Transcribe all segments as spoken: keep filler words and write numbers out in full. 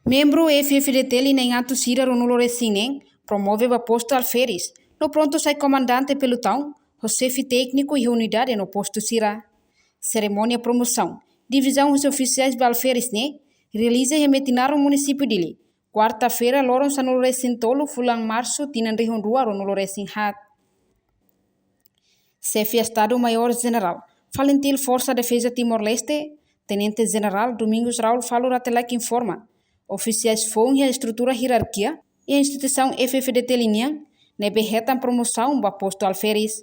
Membru F-FDTL na'in atus ida ruanulu-resin-neen promove ba postu alferes, no prontu sai komandante pelotaun, ho xefe tékniku iha unidade no postu sira. Serimónia promosaun divizaun husi ofisiais ba alferes ne'e realiza iha Metinaro, munisípiu Dili, kuarta-feira, loron sanulu-resin-tolu fulan Marsu tinan rihun rua ruanulu-resin-haat. Xefe Estadu Maiór Jenerál Falintil Forsa Defeza Timor-Leste, Tenente Jenerál Domingos Raul Falur Rate Laek informa, ofisiais foun iha estrutura hierarkia iha instituisaun F-FDTL nian ne'ebé hetan promosaun ba postu alferes.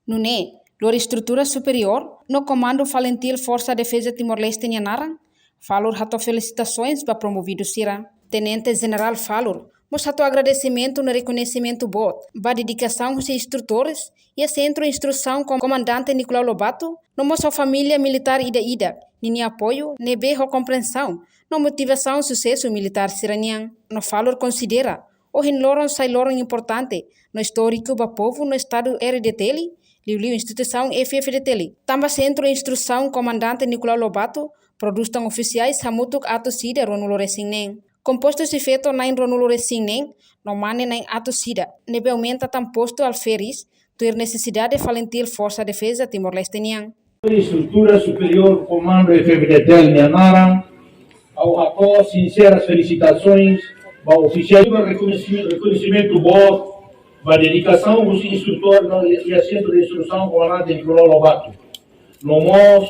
Nune'e, lori estrutura superiór no komandu Falintil Forsa Defeza Timor-Leste nia naran, Falur hato'o felisitasoens ba promovidu sira. Tenente Jenerál Falur mós hato'o agradesimentu no rekoñesimentu boot ba dedikasaun husi instrutores iha Sentru Instrusaun Kom-, Komandante Nicolau Lobato, no mós ho família militár ida-idak ninia apoiu ne'ebé ho komprensaun no motivasaun susesu militár sira-nian. No Falur konsidera ohin loron sai loron importante no istóriku ba povu no Estadu R D T L, liuliu instituisaun F-FDTL, tanba Sentru Instrusaun Komandante Nicolau Lobato prodús tan ofisiais hamutuk atus ida ruanulu-resin-neen. Kompostu husi feto na'in ruanulu-resin-neen no mane na'in atus ida, ne'ebé aumenta tan postu alferes, tuir nesesidade Falintil Forsa Defeza Timor-Leste nian. Estrutura superiór komandu F-FDTL nia naran, ha'u hato'o sinseras felisitasoens ba ofisiais, rekoñesi-, rekoñesimentu boot ba dedikasaun husi instrutór no iha Sentru de Instrusaun Komandante Nicolau Lobato. No mós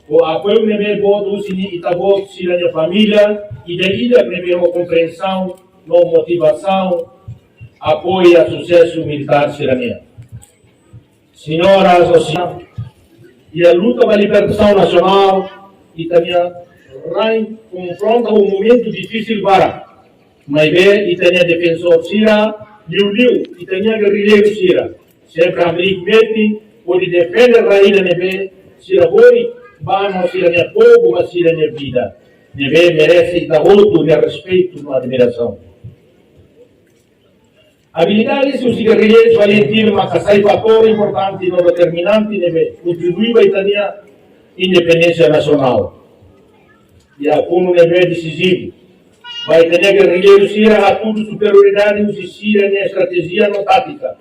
ho apoiu ne'ebé boot husi ita-boot sira-nia família ida-idak ne'ebé ho komprensaun no motivasaun apoia susesu militár sira-nian. Señoras no señores, iha luta ba libertasaun nasionál, ita-nia rain konfronta ho momentu difisil barak. Maibé ita-nia defensór sira, liuliu ita-nia gerrilleiru sira, sempre hamriik metin hodi defende rai ida ne'ebé sira horik ba no sira-nia povu, ba sira-nia vida, ne'ebé merese ita hotu nia respeitu no admirasaun. Abilidades husi gerrilleiru Falintil maka sai fatór importante no determinante ne'ebé kontribui ba ita-nia independénsia nasionál. Iha konu ne'ebé desizivu ba ita-nia gerrilleiru sira hatudu superioridade husi sira-nia estratéjia no tátika,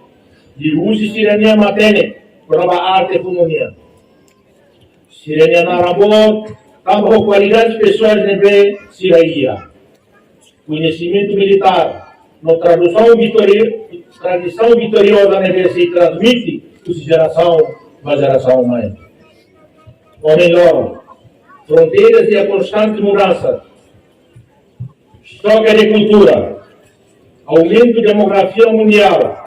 liuhusi sira-nia matenek, kona-ba arte funu nian. Sira-nia naran boot tanba ho kualidades pesoál ne'ebé sira iha. Koñesimentu militár no tradisaun vitori-, tradisaun vitorioza ne'ebé sei transmite husi jerasaun ba jerasaun mai. Ohin loron, fronteiras iha konstante mudansa, xoke de kultura, aumentu demografia mundiál,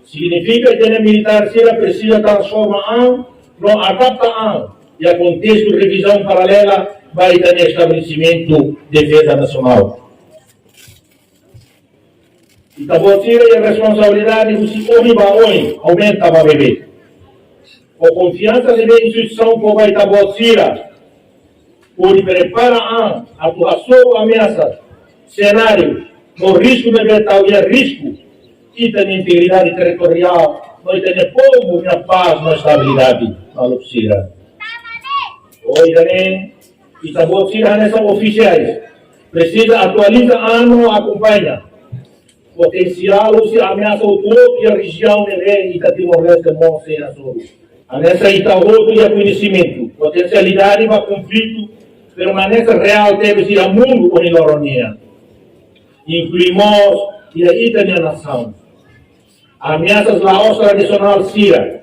signifika ita-nia militár sira presiza transforma an no adapta an iha kontestu revizaun paralela ba ita-nia estabelesimentu defeza nasionál. Ita-boot sira iha responsabilidade husi ohin ba oin aumenta ba beibeik. Ho konfiansa ne'ebé instituisaun fó ba ita-boot sira, hodi prepara an atu hasoru ameasa, senáriu no risku ne'ebé tau iha risku ita-nia integridade territoriál no ita-nia povu nia pás no estabilidade, maluk sira. Ohin ne'e, ita-boot sira hanesan ofisiais presiza atualiza an no akompaña potensiál husi ameasa hotu-hotu iha rejiaun ne'ebé ita Timor-Leste mós sei hasoru. Hanesan ita hotu iha koñesimentu, potensialidade ba konflitu permanese reál tebes iha mundu ohin loron nian, inklui mós iha ita-nia nasaun. Ameasas la'ós tradisionál sira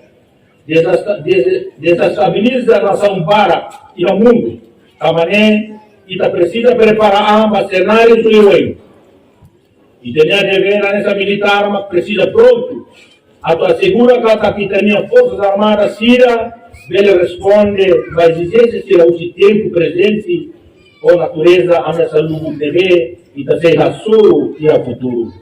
desesta-, des-, desestabiliza nasaun barak iha mundu. Tanba ne'e, ita presiza prepara an ba senáriu oioin. Ita-nia devér hanesan militár mak presiza prontu atu asegura katak ita-nia Forsas Armadas sira bele responde ba ezijénsia sira husi tempu prezente ho natureza ameasa lubuk ne'ebé ita sei hasoru iha futuru.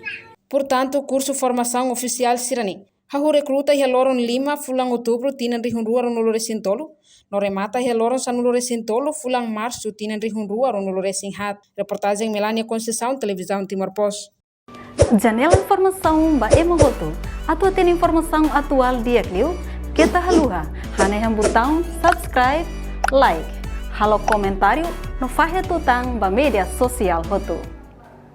Portantu, kursu formasaun ofisiál sira-ne'e hahú rekruta iha loron lima fulan Outubru tinan rihun rua ruanulu-resin-tolu, no remata iha loron sanulu-resin-tolu fulan Marsu tinan rihun rua ruanulu-resin-haat. Reportajen Melania Conceição, Televizaun Timor Post. Janela informasaun ba ema hotu. Atu hatene informasaun atuál di'ak liu, keta haluha hanehan butaun subscribe, like, halo komentáriu no fahe tutan ba média sosiál hotu.